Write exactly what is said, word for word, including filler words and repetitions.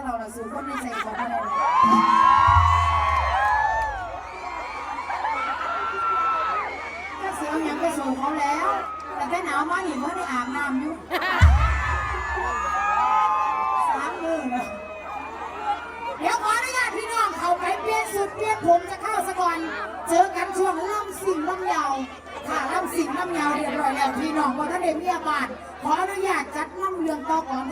เราละสู่คนในใจเขาบ่ได้ ก็เสียงยังไปสู่เขาแล้ว แต่แต่หนาวมานี่เมื่อได้อาบน้ำอยู่ สามมื้อแล้ว เดี๋ยวขออนุญาตพี่น้องเขาไปเปลี่ยนสุดเปลี่ยนผมจะเข้าสะก่อน เจอกันช่วงล่ำสิ่งล่ำยาว ค่ะล่ำสิ่งล่ำยาวเรียบร้อยแล้วพี่น้องว่าท่านเดเมียบาท ขออนุญาตจัดล่ำเรื่องต่อก่อน